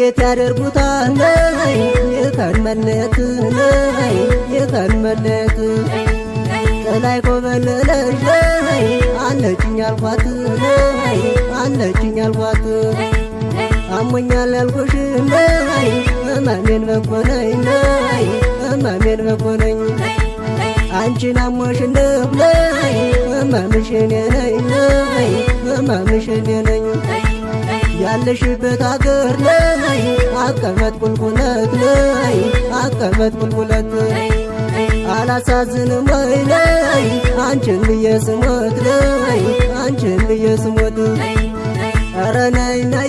እንዴት ያደርጉታል ነይ የቀን መለየት ነይ የቀን መለየት ጥላይ ኮበለለች ነይ አለችኝ አልኳት ነይ አለችኝ አልኳት አሞኛል ያልኩሽ ነይ ህመሜን በጎ ነኝ ነይ ህመሜን በጎ ነኝ አንቺን አሞሽ እንደው ነይ ህመምሽ እኔ ነኝ ነይ ህመምሽ እኔ ነኝ ያለሽበት አገር ነይ አቀበት ቁልቁለት ነይ አቀበት ቁልቁለት አላሳዝንም ወይ ነይ አንቺን ብዬ ስሞት ነይ አንቺን ብዬ ስሞት ኧረ ነይ ነይ።